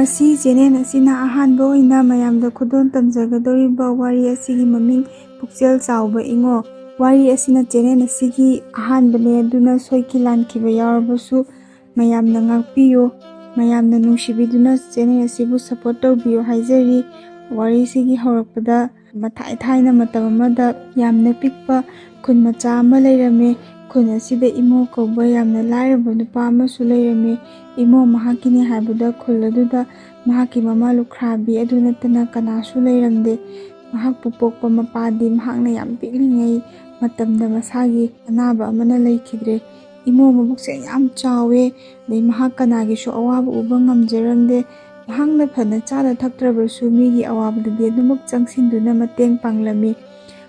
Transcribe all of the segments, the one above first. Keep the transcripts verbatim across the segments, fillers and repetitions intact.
ꯉꯁꯤ ꯆꯦꯅꯦꯜ ꯑꯁꯤꯅ ꯑꯍꯥꯟꯕ ꯑꯣꯏꯅ ꯃꯌꯥꯝꯗ ꯈꯨꯗꯣꯜ ꯇꯝꯖꯒꯗꯧꯔꯤꯕ ꯋꯥꯔꯤ ꯑꯁꯤꯒꯤ ꯃꯃꯤꯡ ꯄꯨꯛꯆꯦꯜ ꯆꯥꯎꯕ ꯏꯉꯣ꯫ ꯋꯥꯔꯤ ꯑꯁꯤꯅ ꯆꯦꯅꯦꯜ ꯑꯁꯤꯒꯤ ꯑꯍꯥꯟꯕꯅꯦ, ꯑꯗꯨꯅ ꯁꯣꯏꯈꯤ ꯂꯥꯟꯈꯤꯕ ꯌꯥꯎꯔꯕꯁꯨ ꯃꯌꯥꯝꯅ ꯉꯥꯛꯄꯤꯌꯨ, ꯃꯌꯥꯝꯅ ꯅꯨꯡꯁꯤꯕꯤꯗꯨꯅ ꯆꯦꯅꯦꯜ ꯑꯁꯤꯕꯨ ꯁꯄꯣꯔꯠ ꯇꯧꯕꯤꯌꯨ ꯍꯥꯏꯖꯔꯤ꯫ ꯋꯥꯔꯤꯁꯤꯒꯤ ꯍꯧꯔꯛꯄꯗ ꯃꯊꯥꯏ ꯊꯥꯏꯅ ꯃꯇꯝ ꯑꯃꯗ ꯌꯥꯝꯅ ꯄꯤꯛꯄ ꯈꯨꯟ ꯃꯆꯥ ꯑꯃ ꯂꯩꯔꯝꯃꯤ꯫ ꯈꯨꯟ ꯑꯁꯤꯗ ꯏꯃꯣ ꯀꯧꯕ ꯌꯥꯝꯅ ꯂꯥꯏꯔꯕ ꯅꯨꯄꯥ ꯑꯃꯁꯨ ꯂꯩꯔꯝꯃꯤ꯫ ꯏꯃꯣ ꯃꯍꯥꯛꯀꯤꯅꯤ ꯍꯥꯏꯕꯗ ꯈꯨꯜ ꯑꯗꯨꯗ ꯃꯍꯥꯛꯀꯤ ꯃꯃꯥ ꯂꯨꯈ꯭ꯔꯥꯕꯤ ꯑꯗꯨ ꯅꯠꯇꯅ ꯀꯅꯥꯁꯨ ꯂꯩꯔꯝꯗꯦ꯫ ꯃꯍꯥꯛꯄꯨ ꯄꯣꯛꯄ ꯃꯄꯥꯗꯤ ꯃꯍꯥꯛꯅ ꯌꯥꯝ ꯄꯤꯛꯂꯤꯉꯩ ꯃꯇꯝꯗ ꯃꯁꯥꯒꯤ ꯑꯅꯥꯕ ꯑꯃꯅ ꯂꯩꯈꯤꯗ꯭ꯔꯦ꯫ ꯏꯃꯣ ꯃꯕꯨꯛꯁꯦ ꯌꯥꯝ ꯆꯥꯎꯋꯦ, ꯑꯗꯩ ꯃꯍꯥꯛ ꯀꯅꯥꯒꯤꯁꯨ ꯑꯋꯥꯕ ꯎꯕ ꯉꯝꯖꯔꯝꯗꯦ꯫ ꯃꯍꯥꯛꯅ ꯐꯅ ꯆꯥꯗ ꯊꯛꯇ꯭ꯔꯕꯁꯨ ꯃꯤꯒꯤ ꯑꯋꯥꯕꯗꯗꯤ ꯑꯗꯨꯃꯛ ꯆꯪꯁꯤꯟꯗꯨꯅ ꯃꯇꯦꯡ ꯄꯥꯡꯂꯝꯃꯤ꯫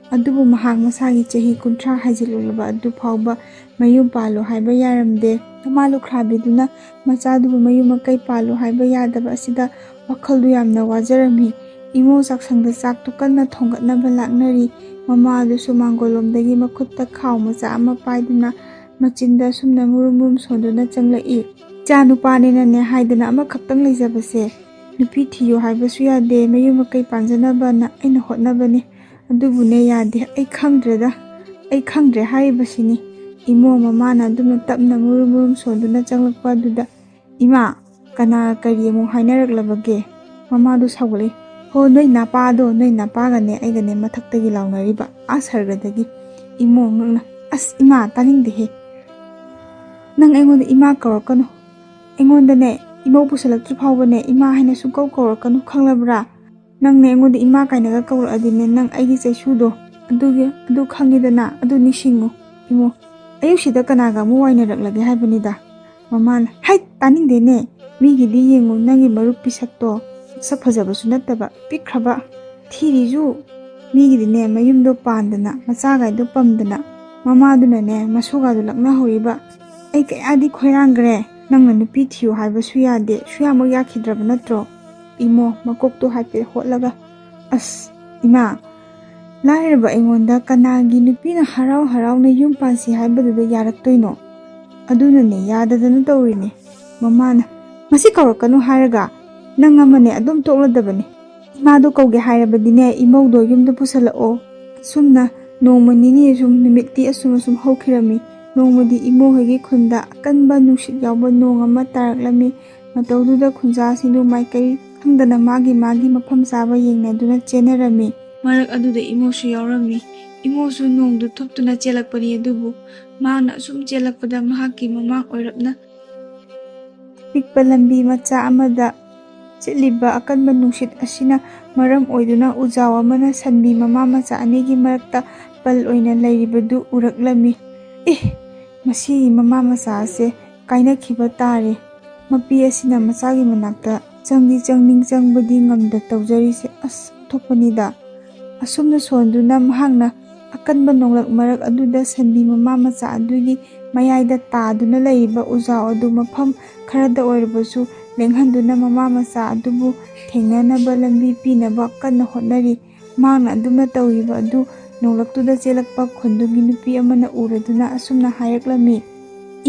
ꯑꯗꯨꯕꯨ ꯃꯍꯥꯛ ꯃꯁꯥꯒꯤ ꯆꯍꯤ ꯀꯨꯟꯊ꯭ꯔꯥ ꯍꯥꯏꯖꯤꯜꯂꯛꯂꯕ ꯑꯗꯨ ꯐꯥꯎꯕ ꯃꯌꯨꯝ ꯄꯥꯜꯂꯨ ꯍꯥꯏꯕ ꯌꯥꯔꯝꯗꯦ꯫ ꯃꯃꯥ ꯂꯨꯈ꯭ꯔꯥꯕꯤꯗꯨꯅ ꯃꯆꯥꯗꯨꯕꯨ ꯃꯌꯨꯝ ꯃꯀꯩ ꯄꯥꯜꯂꯨ ꯍꯥꯏꯕ ꯌꯥꯗꯕ ꯑꯁꯤꯗ ꯋꯥꯈꯜꯗꯨ ꯌꯥꯝꯅ ꯋꯥꯖꯔꯝꯃꯤ꯫ ꯏꯃꯣ ꯆꯥꯛꯁꯪꯗ ꯆꯥꯛꯇꯨ ꯀꯟꯅ ꯊꯣꯡꯒꯠꯅꯕ ꯂꯥꯛꯅꯔꯤ꯫ ꯃꯃꯥ ꯑꯗꯨꯁꯨ ꯃꯥꯡꯒꯣꯜꯂꯣꯝꯗꯒꯤ ꯃꯈꯨꯠꯇ ꯈꯥꯎ ꯃꯆꯥ ꯑꯃ ꯄꯥꯏꯗꯨꯅ ꯃꯆꯤꯟꯗ ꯑꯁꯨꯝꯅ ꯃꯨꯔꯨꯝ ꯃꯨꯔꯨꯝ ꯁꯣꯟꯗꯨꯅ ꯆꯪꯂꯛꯏ꯫ "ꯏꯆꯥ ꯅꯨꯄꯥꯅꯤꯅꯅꯦ ꯍꯥꯏꯗꯅ ꯑꯃꯈꯛꯇꯪ ꯂꯩꯖꯕꯁꯦ ꯅꯨꯄꯤ ꯊꯤꯌꯨ ꯍꯥꯏꯕꯁꯨ ꯌꯥꯗꯦ, ꯃꯌꯨꯝ ꯃꯀꯩ ꯄꯥꯟꯖꯅꯕꯅ ꯑꯩꯅ ꯍꯣꯠꯅꯕꯅꯤ꯫ ꯑꯗꯨꯕꯨꯅꯦ ꯌꯥꯗꯦ, ꯑꯩ ꯈꯪꯗ꯭ꯔꯦꯗ, ꯑꯩ ꯈꯪꯗ꯭ꯔꯦ" ꯍꯥꯏꯔꯤꯕꯁꯤꯅꯤ꯫ ꯏꯃꯣ ꯃꯃꯥꯅ ꯑꯗꯨꯝꯅ ꯇꯞꯅ ꯃꯨꯔꯨꯝ ꯃꯨꯔꯨꯝ ꯁꯣꯟꯗꯨꯅ ꯆꯪꯂꯛꯄ ꯑꯗꯨꯗ, "ꯏꯃꯥ, ꯀꯅꯥ ꯀꯔꯤ ꯑꯃꯨꯛ ꯍꯥꯏꯅꯔꯛꯂꯕꯒꯦ?" ꯃꯃꯥꯗꯨ ꯁꯥꯎꯒꯠꯂꯛꯏ꯫ "ꯍꯣ, ꯅꯣꯏ ꯅꯄꯥꯗꯣ, ꯅꯣꯏ ꯅꯄꯥꯒꯅꯦ ꯑꯩꯒꯅꯦ ꯃꯊꯛꯇꯒꯤ ꯂꯥꯎꯅꯔꯤꯕ ꯑꯥ ꯁꯔꯒꯗꯒꯤ"꯫ ꯏꯃꯣ ꯉꯛꯅ, "ꯑꯁ ꯏꯃꯥ, ꯇꯥꯅꯤꯡꯗꯦꯍꯦ꯫ ꯅꯪ ꯑꯩꯉꯣꯟꯗ ꯏꯃꯥ ꯀꯧꯔꯛꯀꯅꯨ꯫ ꯑꯩꯉꯣꯟꯗꯅꯦ ꯏꯃꯧ ꯄꯨꯁꯜꯂꯛꯇ꯭ꯔꯤ ꯐꯥꯎꯕꯅꯦ ꯏꯃꯥ ꯍꯥꯏꯅ ꯁꯨꯡꯀꯧ ꯀꯧꯔꯛꯀꯅꯨ, ꯈꯪꯂꯕ꯭ꯔꯥ? ꯅꯪꯅꯦ ꯑꯩꯉꯣꯟꯗ ꯏꯃꯥ ꯀꯥꯏꯅꯒ ꯀꯧꯔꯛꯑꯗꯤꯅꯦ ꯅꯪ ꯑꯩꯒꯤ ꯆꯩꯁꯨꯗꯣ ꯑꯗꯨꯒꯤ, ꯑꯗꯨ ꯈꯪꯉꯤꯗꯅ, ꯑꯗꯨ ꯅꯤꯡꯁꯤꯡꯉꯨ ꯏꯃꯣ꯫ ꯑꯌꯨꯛꯁꯤꯗ ꯀꯅꯥꯒ ꯑꯃꯨꯛ ꯋꯥꯏꯅꯔꯛꯂꯒꯦ ꯍꯥꯏꯕꯅꯤꯗ"꯫ ꯃꯃꯥꯅ, "ꯍꯩꯠ, ꯇꯥꯅꯤꯡꯗꯦꯅꯦ꯫ ꯃꯤꯒꯤꯗꯤ ꯌꯦꯡꯉꯨ, ꯅꯪꯒꯤ ꯃꯔꯨꯞ ꯄꯤꯁꯛꯇꯣ, ꯃꯁꯛ ꯐꯖꯕꯁꯨ ꯅꯠꯇꯕ, ꯄꯤꯛꯈ꯭ꯔꯕ, ꯊꯤꯔꯤꯁꯨ꯫ ꯃꯤꯒꯤꯗꯤꯅꯦ ꯃꯌꯨꯝꯗꯣ ꯄꯥꯟꯗꯅ, ꯃꯆꯥꯒꯥꯏꯗꯣ ꯄꯝꯗꯅ, ꯃꯃꯥꯗꯨꯅꯅꯦ ꯃꯁꯨꯒꯥꯗꯣ ꯂꯛꯅꯍꯧꯔꯤꯕ꯫ ꯑꯩ ꯀꯌꯥꯗꯤ ꯈꯣꯏꯔꯥꯡꯈ꯭ꯔꯦ꯫ ꯅꯪꯅ ꯅꯨꯄꯤ ꯊꯤꯌꯨ ꯍꯥꯏꯕꯁꯨ ꯌꯥꯗꯦ, ꯁꯨꯌꯥꯃꯛ ꯌꯥꯈꯤꯗ꯭ꯔꯕ ꯅꯠꯇ꯭ꯔꯣ?" ꯏꯃꯣ ꯃꯀꯣꯛꯇꯣ ꯍꯥꯏꯐꯦꯠ ꯍꯣꯠꯂꯒ, "ꯑꯁ ꯏꯃꯥ, ꯂꯥꯏꯔꯕ ꯑꯩꯉꯣꯟꯗ ꯀꯅꯥꯒꯤ ꯅꯨꯄꯤꯅ ꯍꯔꯥꯎ ꯍꯔꯥꯎꯅ ꯌꯨꯝ ꯄꯥꯟꯁꯤ ꯍꯥꯏꯕꯗꯨꯗ ꯌꯥꯔꯛꯇꯣꯏꯅꯣ? ꯑꯗꯨꯅꯅꯦ ꯌꯥꯗꯗꯅ ꯇꯧꯔꯤꯅꯦ"꯫ ꯃꯃꯥꯅ, "ꯃꯁꯤ ꯀꯧꯔꯛꯀꯅꯨ ꯍꯥꯏꯔꯒ ꯅꯪ ꯑꯃꯅꯦ ꯑꯗꯨꯝ ꯇꯣꯛꯂꯗꯕꯅꯤ꯫ ꯏꯃꯥꯗꯣ ꯀꯧꯒꯦ ꯍꯥꯏꯔꯕꯗꯤꯅꯦ, ꯏꯃꯧꯗꯣ ꯌꯨꯝꯗ ꯄꯨꯁꯜꯂꯛꯑꯣ꯫ ꯑꯁꯨꯝꯅ ꯅꯣꯡꯃ ꯅꯤꯅꯤ ꯁꯨꯝ, ꯅꯨꯃꯤꯠꯇꯤ ꯑꯁꯨꯝ ꯑꯁꯨꯝ ꯍꯧꯈꯤꯔꯝꯃꯤ꯫ ꯅꯣꯡꯃꯗꯤ ꯏꯃꯧ ꯍꯣꯏꯒꯤ ꯈꯨꯟꯗ ꯑꯀꯟꯕ ꯅꯨꯡꯁꯤꯠ ꯌꯥꯎꯕ ꯅꯣꯡ ꯑꯃ ꯇꯥꯔꯛꯂꯝꯃꯤ꯫ ꯃꯇꯧꯗꯨꯗ ꯈꯨꯟꯖꯥꯁꯤꯡꯗꯨ ꯃꯥꯏꯀꯩ ꯈꯪꯗꯅ ꯃꯥꯒꯤ ꯃꯥꯒꯤ ꯃꯐꯝ ꯆꯥꯕ ꯌꯦꯡꯅꯗꯨꯅ ꯆꯦꯟꯅꯔꯝꯃꯤ꯫ ꯃꯔꯛ ꯑꯗꯨꯗ ꯏꯃꯧꯁꯨ ꯌꯥꯎꯔꯝꯃꯤ꯫ ꯏꯃꯧꯁꯨ ꯅꯣꯡꯗꯨ ꯊꯨꯞꯇꯨꯅ ꯆꯦꯜꯂꯛꯄꯅꯤ, ꯑꯗꯨꯕꯨ ꯃꯍꯥꯛꯅ ꯑꯁꯨꯝ ꯆꯦꯜꯂꯛꯄꯗ ꯃꯍꯥꯛꯀꯤ ꯃꯃꯥꯡ ꯑꯣꯏꯔꯞꯅ ꯄꯤꯛꯄ ꯂꯝꯕꯤ ꯃꯆꯥ ꯑꯃꯗ ꯆꯦꯜꯂꯤꯕ ꯑꯀꯟꯕ ꯅꯨꯡꯁꯤꯠ ꯑꯁꯤꯅ ꯃꯔꯝ ꯑꯣꯏꯗꯨꯅ ꯎꯖꯥꯎ ꯑꯃꯅ ꯁꯟꯕꯤ ꯃꯃꯥ ꯃꯆꯥ ꯑꯅꯤꯒꯤ ꯃꯔꯛꯇ ꯄꯜ ꯑꯣꯏꯅ ꯂꯩꯔꯤꯕꯗꯨ ꯎꯔꯛꯂꯝꯃꯤ꯫ "ꯑꯦ, ꯃꯁꯤꯒꯤ ꯃꯃꯥ ꯃꯆꯥ ꯑꯁꯦ ꯀꯥꯏꯅꯈꯤꯕ ꯇꯥꯔꯦ꯫ ꯃꯄꯤ ꯑꯁꯤꯅ ꯃꯆꯥꯒꯤ ꯃꯅꯥꯛꯇ ꯆꯪꯗꯤ ꯆꯪꯅꯤꯡ ꯆꯪꯕꯗꯤ ꯉꯝꯗ ꯇꯧꯖꯔꯤꯁꯦ꯫ ꯑꯁ, ꯑꯣꯟꯊꯣꯛꯄꯅꯤꯗ!" ꯑꯁꯨꯝꯅ ꯁꯣꯟꯗꯨꯅ ꯃꯍꯥꯛꯅ ꯑꯀꯟꯕ ꯅꯣꯡꯂꯛ ꯃꯔꯛ ꯑꯗꯨꯗ ꯁꯟꯕꯤ ꯃꯃꯥ ꯃꯆꯥ ꯑꯗꯨꯒꯤ ꯃꯌꯥꯏꯗ ꯇꯥꯗꯨꯅ ꯂꯩꯔꯤꯕ ꯎꯖꯥꯎ ꯑꯗꯨ ꯃꯐꯝ ꯈꯔꯗ ꯑꯣꯏꯔꯕꯁꯨ ꯂꯦꯡꯍꯟꯗꯨꯅ ꯃꯃꯥ ꯃꯆꯥ ꯑꯗꯨꯕꯨ ꯊꯦꯡꯅꯅꯕ ꯂꯝꯕꯤ ꯄꯤꯅꯕ ꯀꯟꯅ ꯍꯣꯠꯅꯔꯤ꯫ ꯃꯍꯥꯛꯅ ꯑꯗꯨꯝꯅ ꯇꯧꯔꯤꯕ ꯑꯗꯨ ꯅꯣꯡꯂꯛꯇꯨꯗ ꯆꯦꯜꯂꯛꯄ ꯈꯨꯟꯗꯨꯒꯤ ꯅꯨꯄꯤ ꯑꯃꯅ ꯎꯔꯗꯨꯅ ꯑꯁꯨꯝꯅ ꯍꯥꯏꯔꯛꯂꯝꯃꯤ,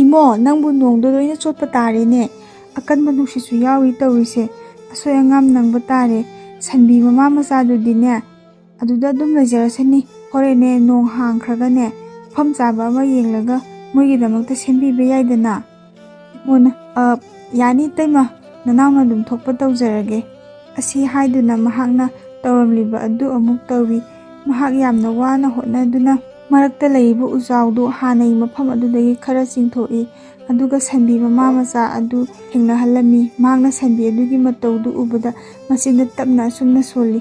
"ꯏꯃꯣ, ꯅꯪꯕꯨ ꯅꯣꯡꯗꯣ ꯂꯣꯏꯅ ꯆꯣꯠꯄ ꯇꯥꯔꯦꯅꯦ꯫ ꯑꯀꯟꯕ ꯅꯨꯡꯁꯤꯠꯁꯨ ꯌꯥꯎꯔꯤ ꯇꯧꯔꯤꯁꯦ꯫ ꯑꯁꯣꯏ ꯑꯉꯥꯝ ꯅꯪꯕ ꯇꯥꯔꯦ꯫ ꯁꯟꯕꯤ ꯃꯃꯥ ꯃꯆꯥꯗꯨꯗꯤꯅꯦ ꯑꯗꯨꯗ ꯑꯗꯨꯝ ꯂꯩꯖꯔꯁꯅꯤ꯫ ꯍꯣꯔꯦꯟꯅꯦ ꯅꯣꯡ ꯍꯥꯡꯈ꯭ꯔꯒꯅꯦ ꯃꯐꯝ ꯆꯥꯕ ꯑꯃ ꯌꯦꯡꯂꯒ ꯃꯣꯏꯒꯤꯗꯃꯛꯇ ꯁꯦꯝꯕꯤꯕ ꯌꯥꯏꯗꯅ?" ꯏꯃꯣꯅ, "ꯑ, ꯌꯥꯅꯤ ꯏꯇꯩꯃ, ꯅꯅꯥꯎꯅ ꯑꯗꯨꯝ ꯊꯣꯛꯄ ꯇꯧꯖꯔꯒꯦ" ꯑꯁꯤ ꯍꯥꯏꯗꯨꯅ ꯃꯍꯥꯛꯅ ꯇꯧꯔꯝꯂꯤꯕ ꯑꯗꯨ ꯑꯃꯨꯛ ꯇꯧꯏ꯫ ꯃꯍꯥꯛ ꯌꯥꯝꯅ ꯋꯥꯅ ꯍꯣꯠꯅꯗꯨꯅ ꯃꯔꯛꯇ ꯂꯩꯔꯤꯕ ꯎꯖꯥꯎꯗꯨ ꯍꯥꯟꯅꯒꯤ ꯃꯐꯝ ꯑꯗꯨꯗꯒꯤ ꯈꯔ ꯆꯤꯡꯊꯣꯛꯏ꯫ ꯑꯗꯨꯒ ꯁꯟꯕꯤ ꯃꯃꯥ ꯃꯆꯥ ꯑꯗꯨ ꯊꯦꯡꯅꯍꯜꯂꯝꯃꯤ꯫ ꯃꯍꯥꯛꯅ ꯁꯟꯕꯤ ꯑꯗꯨꯒꯤ ꯃꯇꯧꯗꯨ ꯎꯕꯗ ꯃꯆꯤꯟꯗ ꯇꯞꯅ ꯑꯁꯨꯝꯅ ꯁꯣꯜꯂꯤ,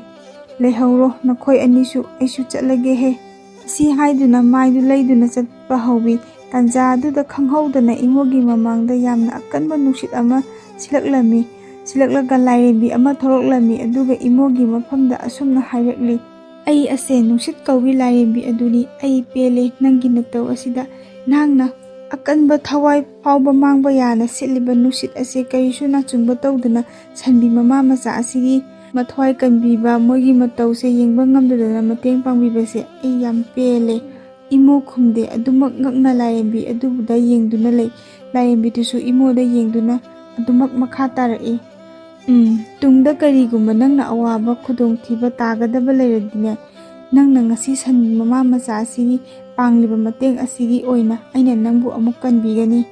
"ꯂꯩꯍꯧꯔꯣ ꯅꯈꯣꯏ ꯑꯅꯤꯁꯨ, ꯑꯩꯁꯨ ꯆꯠꯂꯒꯦꯍꯦ" ꯑꯁꯤ ꯍꯥꯏꯗꯨꯅ ꯃꯥꯏꯗꯨ ꯂꯩꯗꯨꯅ ꯆꯠꯄ ꯍꯧꯏ꯫ ꯇꯥꯟꯖꯥ ꯑꯗꯨꯗ ꯈꯪꯍꯧꯗꯅ ꯏꯃꯣꯒꯤ ꯃꯃꯥꯡꯗ ꯌꯥꯝꯅ ꯑꯀꯟꯕ ꯅꯨꯡꯁꯤꯠ ꯑꯃ ꯁꯤꯜꯂꯛꯂꯝꯃꯤ꯫ ꯁꯤꯜꯂꯛꯂꯒ ꯂꯥꯏꯔꯦꯝꯕꯤ ꯑꯃ ꯊꯣꯛꯂꯛꯂꯝꯃꯤ꯫ ꯑꯗꯨꯒ ꯏꯃꯣꯒꯤ ꯃꯐꯝꯗ ꯑꯁꯨꯝꯅ ꯍꯥꯏꯔꯛꯂꯤ, "ꯑꯩ ꯑꯁꯦ ꯅꯨꯡꯁꯤꯠ ꯀꯧꯏ ꯂꯥꯏꯔꯦꯝꯕꯤ ꯑꯗꯨꯅꯤ꯫ ꯑꯩ ꯄꯦꯜꯂꯦ ꯅꯪꯒꯤ ꯅꯇꯧ ꯑꯁꯤꯗ꯫ ꯅꯍꯥꯛꯅ ꯑꯀꯟꯕ ꯊꯋꯥꯏ ꯐꯥꯎꯕ ꯃꯥꯡꯕ ꯌꯥꯅ ꯁꯤꯠꯂꯤꯕ ꯅꯨꯡꯁꯤꯠ ꯑꯁꯦ ꯀꯔꯤꯁꯨ ꯅꯥꯆꯨꯡꯕ ꯇꯧꯗꯅ ꯁꯟꯕꯤ ꯃꯃꯥ ꯃꯆꯥ ꯑꯁꯤꯒꯤ ꯃꯊ꯭ꯋꯥꯏ ꯀꯟꯕꯤꯕ, ꯃꯣꯏꯒꯤ ꯃꯇꯧꯁꯦ ꯌꯦꯡꯕ ꯉꯝꯗꯗꯅ ꯃꯇꯦꯡ ꯄꯥꯡꯕꯤꯕꯁꯦ ꯑꯩ ꯌꯥꯝ ꯄꯦꯜꯂꯦ"꯫ ꯏꯃꯣ ꯈꯨꯝꯗꯦ꯫ ꯑꯗꯨꯃꯛ ꯉꯛꯅ ꯂꯥꯏꯔꯦꯝꯕꯤ ꯑꯗꯨꯕꯨꯗ ꯌꯦꯡꯗꯨꯅ ꯂꯩ꯫ ꯂꯥꯏꯔꯦꯝꯕꯤꯗꯨꯁꯨ ꯏꯃꯣꯗ ꯌꯦꯡꯗꯨꯅ ꯑꯗꯨꯃꯛ ꯃꯈꯥ ꯇꯥꯔꯛꯏ꯫ ꯎꯝ, ꯇꯨꯡꯗ ꯀꯔꯤꯒꯨꯝꯕ ꯅꯪꯅ ꯑꯋꯥꯕ ꯈꯨꯗꯣꯡꯊꯤꯕ ꯇꯥꯒꯗꯕ ꯂꯩꯔꯗꯤꯅꯦ, ꯅꯪꯅ ꯉꯁꯤ ꯁꯟꯒꯤ ꯃꯃꯥ ꯃꯆꯥ ꯑꯁꯤꯒꯤ ꯄꯥꯡꯂꯤꯕ ꯃꯇꯦꯡ ꯑꯁꯤꯒꯤ ꯑꯣꯏꯅ ꯑꯩꯅ ꯅꯪꯕꯨ ꯑꯃꯨꯛ ꯀꯟꯕꯤꯒꯅꯤ꯫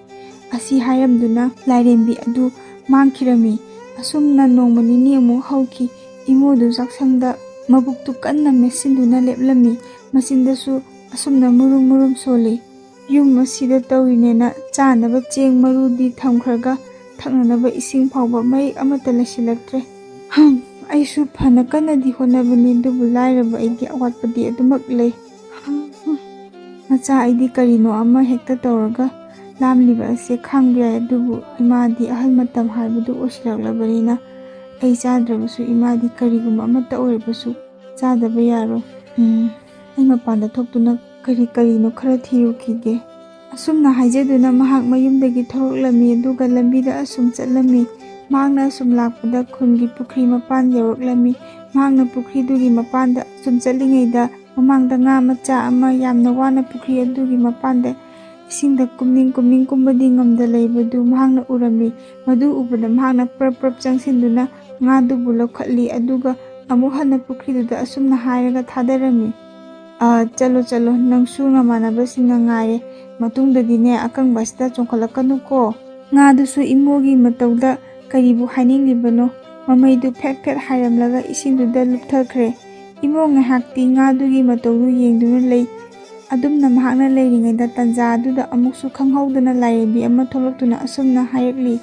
ꯑꯁꯤ ꯍꯥꯏꯔꯝꯗꯨꯅ ꯂꯥꯏꯔꯦꯝꯕꯤ ꯑꯗꯨ ꯃꯥꯡꯈꯤꯔꯝꯃꯤ꯫ ꯑꯁꯨꯝꯅ ꯅꯣꯡꯃ ꯅꯤꯅꯤ ꯑꯃꯨꯛ ꯍꯧꯈꯤ꯫ ꯏꯃꯣꯗꯨ ꯆꯥꯛꯁꯪꯗ ꯃꯕꯨꯛꯇꯨ ꯀꯟꯅ ꯃꯦꯠꯁꯤꯟꯗꯨꯅ ꯂꯦꯞꯂꯝꯃꯤ꯫ ꯃꯆꯤꯟꯗꯁꯨ ꯑꯁꯨꯝꯅ ꯃꯨꯔꯨꯝ ꯃꯨꯔꯨꯝ ꯁꯣꯜꯂꯤ꯫ ꯌꯨꯝ ꯑꯁꯤꯗ ꯇꯧꯔꯤꯅꯦꯅ ꯆꯥꯅꯕ ꯆꯦꯡ ꯃꯔꯨꯗꯤ ꯊꯝꯈ꯭ꯔꯒ ꯊꯛꯅꯅꯕ ꯏꯁꯤꯡ ꯐꯥꯎꯕ ꯃꯍꯤꯛ ꯑꯃꯠꯇ ꯂꯩꯁꯤꯜꯂꯛꯇ꯭ꯔꯦ꯫ ꯍꯝ, ꯑꯩꯁꯨ ꯐꯅ ꯀꯟꯅꯗꯤ ꯍꯣꯠꯅꯕꯅꯤ, ꯑꯗꯨꯕꯨ ꯂꯥꯏꯔꯕ ꯑꯩꯒꯤ ꯑꯋꯥꯠꯄꯗꯤ ꯑꯗꯨꯃꯛ ꯂꯩ꯫ ꯍꯝ, ꯃꯆꯥ, ꯑꯩꯗꯤ ꯀꯔꯤꯅꯣ ꯑꯃ ꯍꯦꯛꯇ ꯇꯧꯔꯒ ꯂꯥꯝꯂꯤꯕ ꯑꯁꯦ ꯈꯥꯡꯕ ꯌꯥꯏ, ꯑꯗꯨꯕꯨ ꯏꯃꯥꯗꯤ ꯑꯍꯜ ꯃꯇꯝ ꯍꯥꯏꯕꯗꯨ ꯑꯣꯏꯁꯤꯜꯂꯛꯂꯕꯅꯤꯅ ꯑꯩ ꯆꯥꯗ꯭ꯔꯕꯁꯨ ꯏꯃꯥꯗꯤ ꯀꯔꯤꯒꯨꯝꯕ ꯑꯃꯠꯇ ꯑꯣꯏꯔꯕꯁꯨ ꯆꯥꯗꯕ ꯌꯥꯔꯣꯏ꯫ ꯎꯝ, ꯑꯩ ꯃꯄꯥꯟꯗ ꯊꯣꯛꯇꯨꯅ ꯀꯔꯤ ꯀꯔꯤꯅꯣ ꯈꯔ ꯊꯤꯔꯨꯈꯤꯒꯦ꯫ ꯑꯁꯨꯝꯅ ꯍꯥꯏꯖꯗꯨꯅ ꯃꯍꯥꯛ ꯃꯌꯨꯝꯗꯒꯤ ꯊꯣꯔꯛꯂꯝꯃꯤ, ꯑꯗꯨꯒ ꯂꯝꯕꯤꯗ ꯑꯁꯨꯝ ꯆꯠꯂꯝꯃꯤ꯫ ꯃꯍꯥꯛꯅ ꯑꯁꯨꯝ ꯂꯥꯛꯄꯗ ꯈꯨꯟꯒꯤ ꯄꯨꯈ꯭ꯔꯤ ꯃꯄꯥꯟ ꯌꯧꯔꯛꯂꯝꯃꯤ꯫ ꯃꯍꯥꯛꯅ ꯄꯨꯈ꯭ꯔꯤꯗꯨꯒꯤ ꯃꯄꯥꯟꯗ ꯑꯁꯨꯝ ꯆꯠꯂꯤꯉꯩꯗ ꯃꯃꯥꯡꯗ ꯉꯥ ꯃꯆꯥ ꯑꯃ ꯌꯥꯝꯅ ꯋꯥꯅ ꯄꯨꯈ꯭ꯔꯤ ꯑꯗꯨꯒꯤ ꯃꯄꯥꯟꯗ ꯏꯁꯤꯡꯗ ꯀꯨꯝꯅꯤꯡ ꯀꯨꯝꯅꯤꯡ ꯀꯨꯝꯕꯗꯤ ꯉꯝꯗ ꯂꯩꯕꯗꯨ ꯃꯍꯥꯛꯅ ꯎꯔꯝꯃꯤ꯫ ꯃꯗꯨ ꯎꯕꯗ ꯃꯍꯥꯛꯅ ꯄ꯭ꯔꯞ ꯄ꯭ꯔꯞ ꯆꯪꯁꯤꯟꯗꯨꯅ ꯉꯥꯗꯨꯕꯨ ꯂꯧꯈꯠꯂꯤ, ꯑꯗꯨꯒ ꯑꯃꯨꯛ ꯍꯟꯅ ꯄꯨꯈ꯭ꯔꯤꯗꯨꯗ ꯑꯁꯨꯝꯅ ꯍꯥꯏꯔꯒ ꯊꯥꯗꯔꯝꯃꯤ, "ꯑ, ꯆꯠꯂꯣ, ꯆꯠꯂꯣ, ꯅꯪꯁꯨ ꯅꯃꯥꯟꯅꯕꯁꯤꯡꯅ ꯉꯥꯏꯔꯦ꯫ ꯃꯇꯨꯡꯗꯗꯤꯅꯦ, ꯑꯀꯪꯕ ꯑꯁꯤꯗ ꯆꯣꯡꯈꯠꯂꯛꯀꯅꯨꯀꯣ꯫" ꯉꯥꯗꯨꯁꯨ ꯏꯃꯣꯒꯤ ꯃꯇꯧꯗ ꯀꯔꯤꯕꯨ ꯍꯥꯏꯅꯤꯡꯂꯤꯕꯅꯣ, ꯃꯃꯩꯗꯨ ꯐꯦꯠ ꯐꯦꯠ ꯍꯥꯏꯔꯝꯂꯒ ꯏꯁꯤꯡꯗꯨꯗ ꯂꯨꯞꯊꯈ꯭ꯔꯦ꯫ ꯏꯃꯣ ꯉꯥꯏꯍꯥꯛꯇꯤ ꯉꯥꯗꯨꯒꯤ ꯃꯇꯧꯗꯨ ꯌꯦꯡꯗꯨꯅ ꯂꯩ꯫ ꯑꯗꯨꯝꯅ ꯃꯍꯥꯛꯅ ꯂꯩꯔꯤꯉꯩꯗ ꯇꯟꯖꯥ ꯑꯗꯨꯗ ꯑꯃꯨꯛꯁꯨ ꯈꯪꯍꯧꯗꯅ ꯂꯥꯏꯔꯦꯝꯕꯤ ꯑꯃ ꯊꯣꯛꯂꯛꯇꯨꯅ ꯑꯁꯨꯝꯅ ꯍꯥꯏꯔꯛꯂꯤ,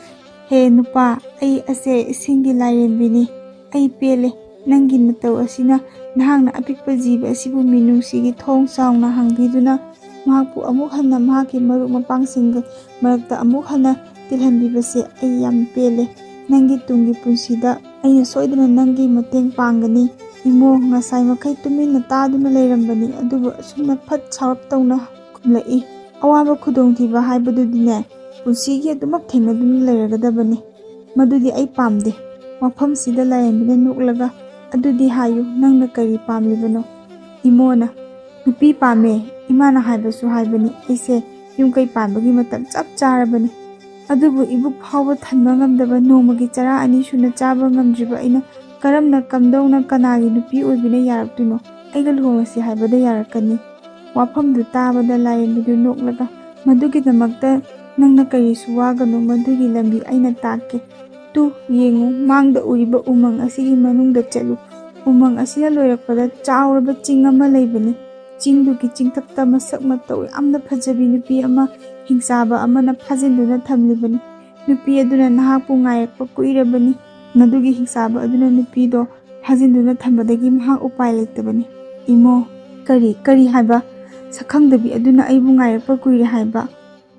"ꯍꯦ ꯅꯨꯄꯥ, ꯑꯩ ꯑꯁꯦ ꯏꯁꯤꯡꯒꯤ ꯂꯥꯏꯔꯦꯝꯕꯤꯅꯤ꯫ ꯑꯩ ꯄꯦꯜꯂꯦ꯫ ꯅꯪꯒꯤ ꯅꯇꯧ ꯑꯁꯤꯅ ꯅꯍꯥꯛꯅ ꯑꯄꯤꯛꯄ ꯖꯤꯕ ꯑꯁꯤꯕꯨ ꯃꯤꯅꯨꯡꯁꯤꯒꯤ ꯊꯣꯡ ꯆꯥꯎꯅ ꯍꯥꯡꯕꯤꯗꯨꯅ ꯃꯍꯥꯛꯄꯨ ꯑꯃꯨꯛ ꯍꯟꯅ ꯃꯍꯥꯛꯀꯤ ꯃꯔꯨꯞ ꯃꯄꯥꯡꯁꯤꯡꯒ ꯃꯔꯛꯇ ꯑꯃꯨꯛ ꯍꯟꯅ ꯇꯤꯜꯍꯟꯕꯤꯕꯁꯦ ꯑꯩ ꯌꯥꯝ ꯄꯦꯜꯂꯦ꯫ ꯅꯪꯒꯤ ꯇꯨꯡꯒꯤ ꯄꯨꯟꯁꯤꯗ ꯑꯩꯅ ꯁꯣꯏꯗꯅ ꯅꯪꯒꯤ ꯃꯇꯦꯡ ꯄꯥꯡꯒꯅꯤ꯫" ꯏꯃꯣ ꯉꯁꯥꯏ ꯃꯈꯩ ꯇꯨꯃꯤꯟꯅ ꯇꯥꯗꯨꯅ ꯂꯩꯔꯝꯕꯅꯤ, ꯑꯗꯨꯕꯨ ꯑꯁꯨꯝꯅ ꯐꯠ ꯁꯥꯎꯔꯞ ꯇꯧꯅ ꯈꯨꯝꯂꯛꯏ, "ꯑꯋꯥꯕ ꯈꯨꯗꯣꯡꯊꯤꯕ ꯍꯥꯏꯕꯗꯨꯗꯤꯅꯦ, ꯄꯨꯟꯁꯤꯒꯤ ꯑꯗꯨꯃꯛ ꯊꯦꯡꯅꯗꯨꯅ ꯂꯩꯔꯒꯗꯕꯅꯤ꯫ ꯃꯗꯨꯗꯤ ꯑꯩ ꯄꯥꯝꯗꯦ꯫" ꯃꯐꯝꯁꯤꯗ ꯂꯥꯏꯔꯦꯝꯕꯤꯅ ꯅꯣꯛꯂꯒ, "ꯑꯗꯨꯗꯤ ꯍꯥꯏꯌꯨ, ꯅꯪꯅ ꯀꯔꯤ ꯄꯥꯝꯂꯤꯕꯅꯣ?" ꯏꯃꯣꯅ, "ꯅꯨꯄꯤ ꯄꯥꯝꯃꯦ꯫ ꯏꯃꯥꯅ ꯍꯥꯏꯕꯁꯨ ꯍꯥꯏꯕꯅꯤ꯫ ꯑꯩꯁꯦ ꯌꯨꯝ ꯀꯩ ꯄꯥꯟꯕꯒꯤ ꯃꯇꯝ ꯆꯞ ꯆꯥꯔꯕꯅꯤ꯫" ꯑꯗꯨꯕꯨ ꯏꯕꯨꯛ ꯐꯥꯎꯕ ꯊꯟꯕ ꯉꯝꯗꯕ, ꯅꯣꯡꯃꯒꯤ ꯆꯔꯥ ꯑꯅꯤ ꯁꯨꯅ ꯆꯥꯕ ꯉꯝꯗ꯭ꯔꯤꯕ ꯑꯩꯅ ꯀꯔꯝꯅ ꯀꯝꯗꯧꯅ ꯀꯅꯥꯒꯤ ꯅꯨꯄꯤ ꯑꯣꯏꯕꯤꯅ ꯌꯥꯔꯛꯇꯣꯏꯅꯣ? ꯑꯩꯒ ꯂꯨꯍꯣꯡꯂꯁꯤ ꯍꯥꯏꯕꯗ ꯌꯥꯔꯛꯀꯅꯤ꯫ ꯋꯥꯐꯝꯗꯨ ꯇꯥꯕꯗ ꯂꯥꯏꯔꯦꯝꯕꯤꯗꯨ ꯅꯣꯛꯂꯒ, "ꯃꯗꯨꯒꯤꯗꯃꯛꯇ ꯅꯪꯅ ꯀꯔꯤꯁꯨ ꯋꯥꯒꯅꯨ, ꯃꯗꯨꯒꯤ ꯂꯝꯕꯤ ꯑꯩꯅ ꯇꯥꯛꯀꯦ꯫ ꯇꯨ, ꯌꯦꯡꯉꯨ, ꯃꯥꯡꯗ ꯎꯔꯤꯕ ꯎꯃꯪ ꯑꯁꯤꯒꯤ ꯃꯅꯨꯡꯗ ꯆꯠꯂꯨ꯫ ꯎꯃꯪ ꯑꯁꯤꯅ ꯂꯣꯏꯔꯛꯄꯗ ꯆꯥꯎꯔꯕ ꯆꯤꯡ ꯑꯃ ꯂꯩꯕꯅꯤ꯫ ꯆꯤꯡꯗꯨꯒꯤ ꯆꯤꯡꯊꯛꯇ ꯃꯁꯛ ꯃꯇꯧ ꯌꯥꯝꯅ ꯐꯖꯕꯤ ꯅꯨꯄꯤ ꯑꯃ ꯍꯤꯡꯆꯥꯕ ꯑꯃꯅ ꯐꯥꯖꯤꯟꯗꯨꯅ ꯊꯝꯂꯤꯕꯅꯤ꯫ ꯅꯨꯄꯤ ꯑꯗꯨꯅ ꯅꯍꯥꯛꯄꯨ ꯉꯥꯏꯔꯛꯄ ꯀꯨꯏꯔꯕꯅꯤ꯫ ꯃꯗꯨꯒꯤ ꯍꯤꯡꯆꯥꯕ ꯑꯗꯨꯅ ꯅꯨꯄꯤꯗꯣ ꯐꯥꯖꯤꯟꯗꯨꯅ ꯊꯝꯕꯗꯒꯤ ꯃꯍꯥꯛ ꯎꯄꯥꯏ ꯂꯩꯇꯕꯅꯤ꯫" "ꯏꯃꯣ, ꯀꯔꯤ, ꯀꯔꯤ ꯍꯥꯏꯕ? ꯁꯛꯈꯪꯗꯕꯤ ꯑꯗꯨꯅ ꯑꯩꯕꯨ ꯉꯥꯏꯔꯛꯄ ꯀꯨꯏꯔꯦ ꯍꯥꯏꯕ?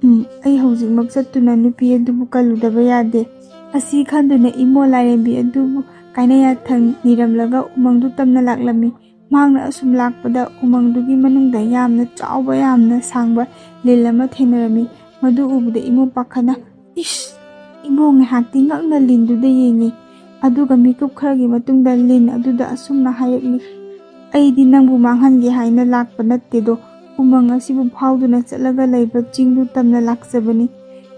ꯎꯝ, ꯑꯩ ꯍꯧꯖꯤꯛꯃꯛ ꯆꯠꯇꯨꯅ ꯅꯨꯄꯤ ꯑꯗꯨꯕꯨ ꯀꯜꯂꯨꯗꯕ ꯌꯥꯗꯦ꯫" ꯑꯁꯤ ꯈꯟꯗꯨꯅ ꯏꯃꯣ ꯂꯥꯏꯔꯦꯝꯕꯤ ꯑꯗꯨꯕꯨ ꯀꯥꯏꯅ ꯌꯥꯊꯪ ꯅꯤꯔꯝꯂꯒ ꯎꯃꯪꯗꯨ ꯇꯝꯅ ꯂꯥꯛꯂꯝꯃꯤ꯫ ꯃꯍꯥꯛꯅ ꯑꯁꯨꯝ ꯂꯥꯛꯄꯗ ꯎꯃꯪꯗꯨꯒꯤ ꯃꯅꯨꯡꯗ ꯌꯥꯝꯅ ꯆꯥꯎꯕ, ꯌꯥꯝꯅ ꯁꯥꯡꯕ ꯂꯤꯟ ꯑꯃ ꯊꯦꯡꯅꯔꯝꯃꯤ꯫ ꯃꯗꯨ ꯎꯕꯗ ꯏꯃꯣ ꯄꯥꯈꯠꯅ, "ꯏꯁ!" ꯏꯃꯣ ꯉꯥꯏꯍꯥꯛꯇꯤ ꯉꯛꯅ ꯂꯤꯟꯗꯨꯗ ꯌꯦꯡꯉꯤ꯫ ꯑꯗꯨꯒ ꯃꯤꯀꯨꯞ ꯈꯔꯒꯤ ꯃꯇꯨꯡꯗ ꯂꯤꯟ ꯑꯗꯨꯗ ꯑꯁꯨꯝꯅ ꯍꯥꯏꯔꯛꯂꯤ, "ꯑꯩꯗꯤ ꯅꯪꯕꯨ ꯃꯥꯡꯍꯟꯒꯦ ꯍꯥꯏꯅ ꯂꯥꯛꯄ ꯅꯠꯇꯦꯗꯣ꯫ ꯎꯃꯪ ꯑꯁꯤꯕꯨ ꯐꯥꯎꯗꯨꯅ ꯆꯠꯂꯒ ꯂꯩꯕ ꯆꯤꯡꯗꯨ ꯇꯝꯅ ꯂꯥꯛꯆꯕꯅꯤ꯫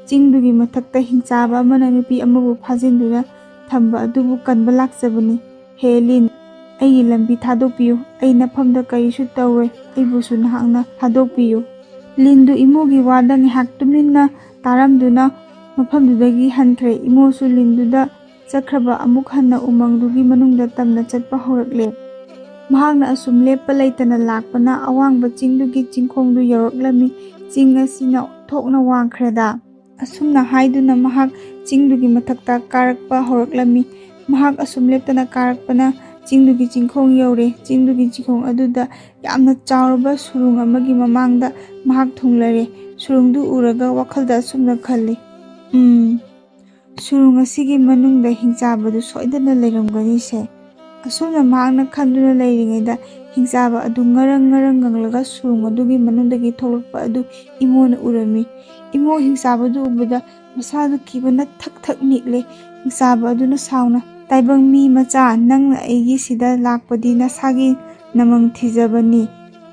ꯆꯤꯡꯗꯨꯒꯤ ꯃꯊꯛꯇ ꯍꯤꯡꯆꯥꯕ ꯑꯃꯅ ꯅꯨꯄꯤ ꯑꯃꯕꯨ ꯐꯥꯖꯤꯟꯗꯨꯅ ꯊꯝꯕ ꯑꯗꯨꯕꯨ ꯀꯟꯕ ꯂꯥꯛꯆꯕꯅꯤ꯫ ꯍꯦ ꯂꯤꯟ, ꯑꯩꯒꯤ ꯂꯝꯕꯤ ꯊꯥꯗꯣꯛꯄꯤꯌꯨ꯫ ꯑꯩ ꯅꯐꯝꯗ ꯀꯔꯤꯁꯨ ꯇꯧꯔꯣꯏ꯫ ꯑꯩꯕꯨꯁꯨ ꯅꯍꯥꯛꯅ ꯊꯥꯗꯣꯛꯄꯤꯌꯨ꯫" ꯂꯤꯟꯗꯨ ꯏꯃꯣꯒꯤ ꯋꯥꯗ ꯉꯥꯏꯍꯥꯛ ꯇꯨꯃꯤꯟꯅ ꯇꯥꯔꯝꯗꯨꯅ ꯃꯐꯝꯗꯨꯗꯒꯤ ꯍꯟꯈ꯭ꯔꯦ꯫ ꯏꯃꯣꯁꯨ ꯂꯤꯟꯗꯨꯗ ꯆꯠꯈ꯭ꯔꯕ ꯑꯃꯨꯛ ꯍꯟꯅ ꯎꯃꯪꯗꯨꯒꯤ ꯃꯅꯨꯡꯗ ꯇꯝꯅ ꯆꯠꯄ ꯍꯧꯔꯛꯂꯦ꯫ ꯃꯍꯥꯛꯅ ꯑꯁꯨꯝ ꯂꯦꯞꯄ ꯂꯩꯇꯅ ꯂꯥꯛꯄꯅ ꯑꯋꯥꯡꯕ ꯆꯤꯡꯗꯨꯒꯤ ꯆꯤꯡꯈꯣꯡꯗꯨ ꯌꯧꯔꯛꯂꯝꯃꯤ꯫ ꯆꯤꯡ ꯑꯁꯤꯅ ꯊꯣꯛꯅ ꯋꯥꯡꯈ꯭ꯔꯦꯗ꯫ ꯑꯁꯨꯝꯅ ꯍꯥꯏꯗꯨꯅ ꯃꯍꯥꯛ ꯆꯤꯡꯗꯨꯒꯤ ꯃꯊꯛꯇ ꯀꯥꯔꯛꯄ ꯍꯧꯔꯛꯂꯝꯃꯤ꯫ ꯃꯍꯥꯛ ꯑꯁꯨꯝ ꯂꯦꯞꯇꯅ ꯀꯥꯔꯛꯄꯅ ꯆꯤꯡꯗꯨꯒꯤ ꯆꯤꯡꯈꯣꯡ ꯌꯧꯔꯦ꯫ ꯆꯤꯡꯗꯨꯒꯤ ꯆꯤꯡꯈꯣꯡ ꯑꯗꯨꯗ ꯌꯥꯝꯅ ꯆꯥꯎꯔꯕ ꯁꯨꯔꯨꯡ ꯑꯃꯒꯤ ꯃꯃꯥꯡꯗ ꯃꯍꯥꯛ ꯊꯨꯡꯂꯔꯦ꯫ ꯁꯨꯔꯨꯡꯗꯨ ꯎꯔꯒ ꯋꯥꯈꯜꯗ ꯑꯁꯨꯝꯅ ꯈꯜꯂꯤ, "ꯎꯝ, ꯁꯨꯔꯨꯡ ꯑꯁꯤꯒꯤ ꯃꯅꯨꯡꯗ ꯍꯤꯡꯆꯥꯕꯗꯨ ꯁꯣꯏꯗꯅ ꯂꯩꯔꯝꯒꯅꯤꯁꯦ꯫" ꯑꯁꯨꯝꯅ ꯃꯍꯥꯛꯅ ꯈꯟꯗꯨꯅ ꯂꯩꯔꯤꯉꯩꯗ ꯍꯤꯡꯆꯥꯕ ꯑꯗꯨ ꯉꯔꯪ ꯉꯔꯪ ꯉꯪꯂꯒ ꯁꯨꯔꯨꯡ ꯑꯗꯨꯒꯤ ꯃꯅꯨꯡꯗꯒꯤ ꯊꯣꯛꯂꯛꯄ ꯑꯗꯨ ꯏꯃꯣꯅ ꯎꯔꯝꯃꯤ꯫ ꯏꯃꯣ ꯍꯤꯡꯆꯥꯕꯗꯨ ꯎꯕꯗ ꯃꯁꯥꯗꯨ ꯀꯤꯕꯅ ꯊꯛ ꯊꯛ ꯅꯤꯛꯂꯦ꯫ ꯍꯤꯡꯆꯥꯕ ꯑꯗꯨꯅ ꯁꯥꯎꯅ, "ꯇꯥꯏꯕꯪ ꯃꯤ ꯃꯆꯥ, ꯅꯪꯅ ꯑꯩꯒꯤ ꯁꯤꯗ ꯂꯥꯛꯄꯗꯤ ꯅꯁꯥꯒꯤ ꯅꯃꯪ ꯊꯤꯖꯕꯅꯤ꯫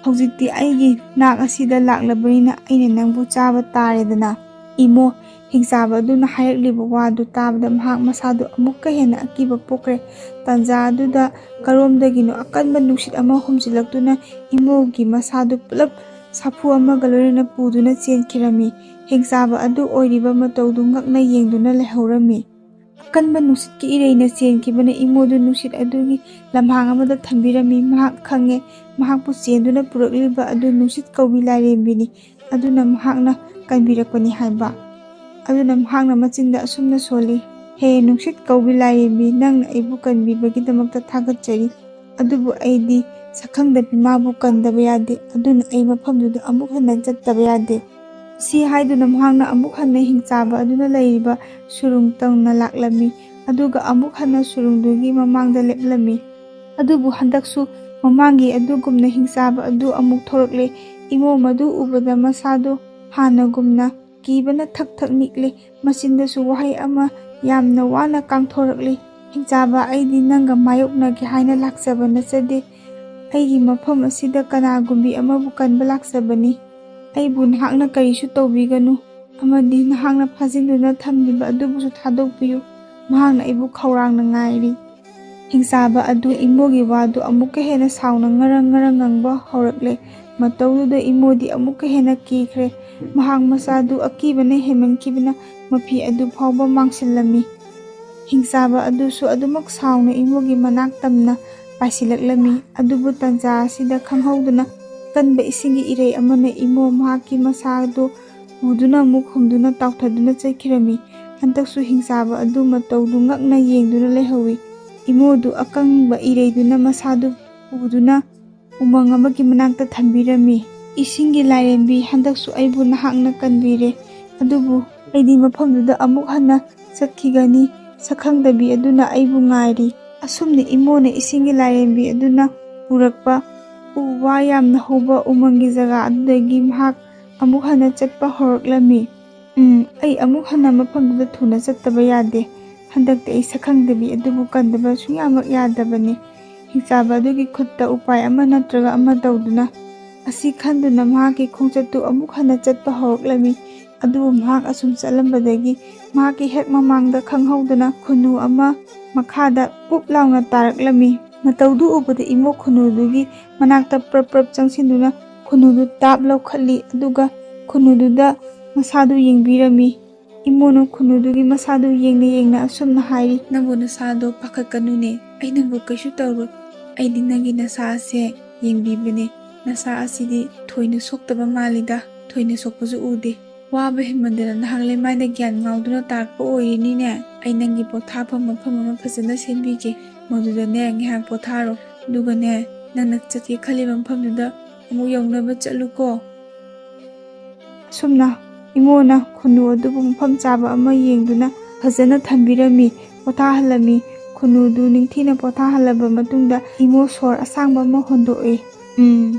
ꯍꯧꯖꯤꯛꯇꯤ ꯑꯩꯒꯤ ꯅꯥꯛ ꯑꯁꯤꯗ ꯂꯥꯛꯂꯕꯅꯤꯅ ꯑꯩꯅ ꯅꯪꯕꯨ ꯆꯥꯕ ꯇꯥꯔꯦꯗꯅ꯫" ꯏꯃꯣ ꯍꯤꯡꯆꯥꯕ ꯑꯗꯨꯅ ꯍꯥꯏꯔꯛꯂꯤꯕ ꯋꯥꯗꯨ ꯇꯥꯕꯗ ꯃꯍꯥꯛ ꯃꯁꯥꯗꯨ ꯑꯃꯨꯛꯀ ꯍꯦꯟꯅ ꯑꯀꯤꯕ ꯄꯣꯛꯈ꯭ꯔꯦ꯫ ꯇꯥꯟꯖꯥ ꯑꯗꯨꯗ ꯀꯔꯣꯝꯗꯒꯤꯅꯣ ꯑꯀꯟꯕ ꯅꯨꯡꯁꯤꯠ ꯑꯃ ꯍꯨꯝꯖꯤꯜꯂꯛꯇꯨꯅ ꯏꯃꯣꯒꯤ ꯃꯁꯥꯗꯨ ꯄꯨꯂꯞ ꯁꯥꯐꯨ ꯑꯃꯒ ꯂꯣꯏꯅꯅ ꯄꯨꯗꯨꯅ ꯆꯦꯟꯈꯤꯔꯝꯃꯤ꯫ ꯍꯤꯡꯆꯥꯕ ꯑꯗꯨ ꯑꯣꯏꯔꯤꯕ ꯃꯇꯧꯗꯨ ꯉꯛꯅ ꯌꯦꯡꯗꯨꯅ ꯂꯩꯍꯧꯔꯝꯃꯤ꯫ ꯑꯀꯟꯕ ꯅꯨꯡꯁꯤꯠꯀꯤ ꯏꯔꯩꯅ ꯆꯦꯟꯈꯤꯕꯅ ꯏꯃꯣꯗꯨ ꯅꯨꯡꯁꯤꯠ ꯑꯗꯨꯒꯤ ꯂꯝꯍꯥꯡ ꯑꯃꯗ ꯊꯝꯕꯤꯔꯝꯃꯤ꯫ ꯃꯍꯥꯛ ꯈꯪꯉꯦ, ꯃꯍꯥꯛꯄꯨ ꯆꯦꯟꯗꯨꯅ ꯄꯨꯔꯛꯂꯤꯕ ꯑꯗꯨ ꯅꯨꯡꯁꯤꯠ ꯀꯧꯕꯤ ꯂꯥꯏꯔꯦꯝꯕꯤꯅꯤ꯫ ꯑꯗꯨꯅ ꯃꯍꯥꯛꯅ ꯀꯟꯕꯤꯔꯛꯄꯅꯤ ꯍꯥꯏꯕ꯫ ꯑꯗꯨꯅ ꯃꯍꯥꯛꯅ ꯃꯆꯤꯟꯗ ꯑꯁꯨꯝꯅ ꯁꯣꯜꯂꯤ, "ꯍꯦ ꯅꯨꯡꯁꯤꯠ ꯀꯧꯕꯤ ꯂꯥꯏꯔꯦꯝꯕꯤ, ꯅꯪꯅ ꯑꯩꯕꯨ ꯀꯟꯕꯤꯕꯒꯤꯗꯃꯛꯇ ꯊꯥꯒꯠꯆꯔꯤ꯫ ꯑꯗꯨꯕꯨ ꯑꯩꯗꯤ ꯁꯛꯈꯪꯗꯕꯤ ꯃꯥꯕꯨ ꯀꯟꯗꯕ ꯌꯥꯗꯦ꯫ ꯑꯗꯨꯅ ꯑꯩ ꯃꯐꯝꯗꯨꯗ ꯑꯃꯨꯛ ꯍꯟꯅ ꯆꯠꯇꯕ ꯌꯥꯗꯦ"꯫ ꯁꯤ ꯍꯥꯏꯗꯨꯅ ꯃꯍꯥꯛꯅ ꯑꯃꯨꯛ ꯍꯟꯅ ꯍꯤꯡꯆꯥꯕ ꯑꯗꯨꯅ ꯂꯩꯔꯤꯕ ꯁꯨꯔꯨꯡ ꯇꯧꯅ ꯂꯥꯛꯂꯝꯃꯤ꯫ ꯑꯗꯨꯒ ꯑꯃꯨꯛ ꯍꯟꯅ ꯁꯨꯔꯨꯡꯗꯨꯒꯤ ꯃꯃꯥꯡꯗ ꯂꯦꯞꯂꯝꯃꯤ꯫ ꯑꯗꯨꯕꯨ ꯍꯟꯗꯛꯁꯨ ꯃꯃꯥꯡꯒꯤ ꯑꯗꯨꯒꯨꯝꯅ ꯍꯤꯡꯆꯥꯕ ꯑꯗꯨ ꯑꯃꯨꯛ ꯊꯣꯔꯛꯂꯦ꯫ ꯏꯃꯣ ꯃꯗꯨ ꯎꯕꯗ ꯃꯁꯥꯗꯨ ꯍꯥꯟꯅꯒꯨꯝꯅ ꯀꯤꯕꯅ ꯊꯛ ꯊꯛ ꯅꯤꯛꯂꯦ꯫ ꯃꯆꯤꯟꯗꯁꯨ ꯋꯥꯍꯩ ꯑꯃ ꯌꯥꯝꯅ ꯋꯥꯅ ꯀꯥꯡꯊꯣꯔꯛꯂꯦ꯫ "ꯍꯤꯡꯆꯥꯕ, ꯑꯩꯗꯤ ꯅꯪꯒ ꯃꯥꯌꯣꯛꯅꯒꯦ ꯍꯥꯏꯅ ꯂꯥꯛꯆꯕ ꯅꯠꯆꯗꯦ꯫ ꯑꯩꯒꯤ ꯃꯐꯝ ꯑꯁꯤꯗ ꯀꯅꯥꯒꯨꯝꯕꯤ ꯑꯃꯕꯨ ꯀꯟꯕ ꯂꯥꯛꯆꯕꯅꯤ꯫ ꯑꯩꯕꯨ ꯅꯍꯥꯛꯅ ꯀꯔꯤꯁꯨ ꯇꯧꯕꯤꯒꯅꯨ, ꯑꯃꯗꯤ ꯅꯍꯥꯛꯅ ꯐꯥꯖꯤꯟꯗꯨꯅ ꯊꯝꯂꯤꯕ ꯑꯗꯨꯕꯨꯁꯨ ꯊꯥꯗꯣꯛꯄꯤꯌꯨ꯫ ꯃꯍꯥꯛꯅ ꯑꯩꯕꯨ ꯈꯧꯔꯥꯡꯅ ꯉꯥꯏꯔꯤ"꯫ ꯍꯤꯡꯆꯥꯕ ꯑꯗꯨ ꯏꯃꯣꯒꯤ ꯋꯥꯗꯨ ꯑꯃꯨꯛꯀ ꯍꯦꯟꯅ ꯁꯥꯎꯅ ꯉꯔꯪ ꯉꯔꯪ ꯉꯪꯕ ꯍꯧꯔꯛꯂꯦ꯫ ꯃꯇꯧꯗꯨꯗ ꯏꯃꯣꯗꯤ ꯑꯃꯨꯛꯀ ꯍꯦꯟꯅ ꯀꯤꯈ꯭ꯔꯦ꯫ ꯃꯍꯥꯛ ꯃꯁꯥꯗꯨ ꯑꯀꯤꯕꯅ ꯍꯦꯟꯃꯟꯈꯤꯕꯅ ꯃꯐꯤ ꯑꯗꯨ ꯐꯥꯎꯕ ꯃꯥꯡꯁꯤꯜꯂꯝꯃꯤ꯫ ꯍꯤꯡꯆꯥꯕ ꯑꯗꯨꯁꯨ ꯑꯗꯨꯃꯛ ꯁꯥꯎꯅ ꯏꯃꯣꯒꯤ ꯃꯅꯥꯛ ꯇꯝꯅ ꯄꯥꯏꯁꯤꯜꯂꯛꯂꯝꯃꯤ꯫ ꯑꯗꯨꯕꯨ ꯇꯟꯖꯥ ꯑꯁꯤꯗ ꯈꯪꯍꯧꯗꯨꯅ ꯑꯀꯟꯕ ꯏꯁꯤꯡꯒꯤ ꯏꯔꯩ ꯑꯃꯅ ꯏꯃꯣ ꯃꯍꯥꯛꯀꯤ ꯃꯁꯥꯗꯨ ꯄꯨꯗꯨꯅ ꯑꯃꯨꯛ ꯍꯨꯝꯗꯨꯅ ꯇꯥꯎꯊꯗꯨꯅ ꯆꯠꯈꯤꯔꯝꯃꯤ꯫ ꯍꯟꯗꯛꯁꯨ ꯍꯤꯡꯆꯥꯕ ꯑꯗꯨ ꯃꯇꯧꯗꯨ ꯉꯛꯅ ꯌꯦꯡꯗꯨꯅ ꯂꯩꯍꯧꯏ꯫ ꯏꯃꯣꯗꯨ ꯑꯀꯪꯕ ꯏꯔꯩꯗꯨꯅ ꯃꯁꯥꯗꯨ ꯄꯨꯗꯨꯅ ꯎꯃꯪ ꯑꯃꯒꯤ ꯃꯅꯥꯛꯇ ꯊꯝꯕꯤꯔꯝꯃꯤ꯫ "ꯏꯁꯤꯡꯒꯤ ꯂꯥꯏꯔꯦꯝꯕꯤ, ꯍꯟꯗꯛꯁꯨ ꯑꯩꯕꯨ ꯅꯍꯥꯛꯅ ꯀꯟꯕꯤꯔꯦ, ꯑꯗꯨꯕꯨ ꯑꯩꯗꯤ ꯃꯐꯝꯗꯨꯗ ꯑꯃꯨꯛ ꯍꯟꯅ ꯆꯠꯈꯤꯒꯅꯤ꯫ ꯁꯛꯈꯪꯗꯕꯤ ꯑꯗꯨꯅ ꯑꯩꯕꯨ ꯉꯥꯏꯔꯤ"꯫ ꯑꯁꯨꯝꯅ ꯏꯃꯣꯅ ꯏꯁꯤꯡꯒꯤ ꯂꯥꯏꯔꯦꯝꯕꯤ ꯑꯗꯨꯅ ꯄꯨꯔꯛꯄ ꯎ ꯋꯥ ꯌꯥꯝꯅ ꯍꯧꯕ ꯎꯃꯪꯒꯤ ꯖꯒꯥ ꯑꯗꯨꯗꯒꯤ ꯃꯍꯥꯛ ꯑꯃꯨꯛ ꯍꯟꯅ ꯆꯠꯄ ꯍꯧꯔꯛꯂꯝꯃꯤ꯫ "ꯎꯝ, ꯑꯩ ꯑꯃꯨꯛ ꯍꯟꯅ ꯃꯐꯝꯗꯨꯗ ꯊꯨꯅ ꯆꯠꯇꯕ ꯌꯥꯗꯦ꯫ ꯍꯟꯗꯛꯇꯤ ꯑꯩ ꯁꯛꯈꯪꯗꯕꯤ ꯑꯗꯨꯕꯨ ꯀꯟꯗꯕ ꯁꯨꯡꯌꯥꯃꯛ ꯌꯥꯗꯕꯅꯤ"꯫ ꯍꯤꯡꯆꯥꯕ ꯑꯗꯨꯒꯤ ꯈꯨꯠꯇ ꯎꯄꯥꯏ ꯑꯃ ꯅꯠꯇ꯭ꯔꯒ ꯑꯃ ꯇꯧꯗꯨꯅ, ꯑꯁꯤ ꯈꯟꯗꯨꯅ ꯃꯍꯥꯛꯀꯤ ꯈꯣꯡꯆꯠꯇꯨ ꯑꯃꯨꯛ ꯍꯟꯅ ꯆꯠꯄ ꯍꯧꯔꯛꯂꯝꯃꯤ꯫ ꯑꯗꯨꯕꯨ ꯃꯍꯥꯛ ꯑꯁꯨꯝ ꯆꯠꯂꯝꯕꯗꯒꯤ ꯃꯍꯥꯛꯀꯤ ꯍꯦꯛ ꯃꯃꯥꯡꯗ ꯈꯪꯍꯧꯗꯅ ꯈꯨꯟꯅꯨ ꯑꯃ ꯃꯈꯥꯗ ꯄꯨꯞ ꯂꯥꯎꯅ ꯇꯥꯔꯛꯂꯝꯃꯤ꯫ ꯃꯇꯧꯗꯨ ꯎꯕꯗ ꯏꯃꯣ ꯈꯨꯟꯅꯨꯗꯨꯒꯤ ꯃꯅꯥꯛꯇ ꯄ꯭ꯔꯞ ꯄ꯭ꯔꯞ ꯆꯪꯁꯤꯟꯗꯨꯅ ꯈꯨꯟꯅꯨꯗꯨ ꯇꯥꯞ ꯂꯧꯈꯠꯂꯤ, ꯑꯗꯨꯒ ꯈꯨꯟꯅꯨꯗꯨꯗ ꯃꯁꯥꯗꯨ ꯌꯦꯡꯕꯤꯔꯝꯃꯤ꯫ ꯏꯃꯣꯅ ꯈꯨꯟꯅꯨꯗꯨꯒꯤ ꯃꯁꯥꯗꯨ ꯌꯦꯡꯅ ꯌꯦꯡꯅ ꯑꯁꯨꯝꯅ ꯍꯥꯏꯔꯤ, "ꯅꯪꯕꯨ ꯅꯁꯥꯗꯣ ꯄꯥꯈꯠꯀꯅꯨꯅꯦ, ꯑꯩ ꯅꯪꯕꯨ ꯀꯩꯁꯨ ꯇꯧꯔꯣꯏ꯫ ꯑꯩꯗꯤ ꯅꯪꯒꯤ ꯅꯁꯥ ꯑꯁꯦ ꯌꯦꯡꯕꯤꯕꯅꯦ꯫ ꯅꯁꯥ ꯑꯁꯤꯗꯤ ꯊꯣꯏꯅ ꯁꯣꯛꯇꯕ ꯃꯥꯜꯂꯤꯗ, ꯊꯣꯏꯅ ꯁꯣꯛꯄꯁꯨ ꯎꯗꯦ꯫ ꯋꯥꯕ ꯍꯦꯟꯃꯟꯗꯅ ꯅꯍꯥꯛ ꯂꯩꯃꯥꯏꯗ ꯒ꯭ꯌꯥꯟ ꯉꯥꯎꯗꯨꯅ ꯇꯥꯔꯛꯄ ꯑꯣꯏꯔꯤꯅꯤꯅꯦ꯫ ꯑꯩ ꯅꯪꯒꯤ ꯄꯣꯊꯥꯐꯝ ꯃꯐꯝ ꯑꯃ ꯐꯖꯅ ꯁꯦꯝꯕꯤꯒꯦ꯫ ꯃꯗꯨꯗꯅꯦ ꯉꯥꯏꯍꯥꯛ ꯄꯣꯊꯥꯔꯣ꯫ ꯑꯗꯨꯒꯅꯦ, ꯅꯪꯅ ꯆꯠꯀꯦ ꯈꯜꯂꯤꯕ ꯃꯐꯝꯗꯨꯗ ꯑꯃꯨꯛ ꯌꯧꯅꯕ ꯆꯠꯂꯨꯀꯣ"꯫ ꯑꯁꯨꯝꯅ ꯏꯃꯣꯅ ꯈꯨꯟꯅꯨ ꯑꯗꯨꯕꯨ ꯃꯐꯝ ꯆꯥꯕ ꯑꯃ ꯌꯦꯡꯗꯨꯅ ꯐꯖꯅ ꯊꯝꯕꯤꯔꯝꯃꯤ, ꯄꯣꯊꯥꯍꯜꯂꯝꯃꯤ꯫ ꯈꯨꯟꯅꯨꯗꯨ ꯅꯤꯡꯊꯤꯅ ꯄꯣꯊꯥꯍꯜꯂꯕ ꯃꯇꯨꯡꯗ ꯏꯃꯣ ꯁꯣꯔ ꯑꯁꯥꯡꯕ ꯑꯃ ꯍꯣꯟꯗꯣꯛꯏ꯫ "ꯎꯝ,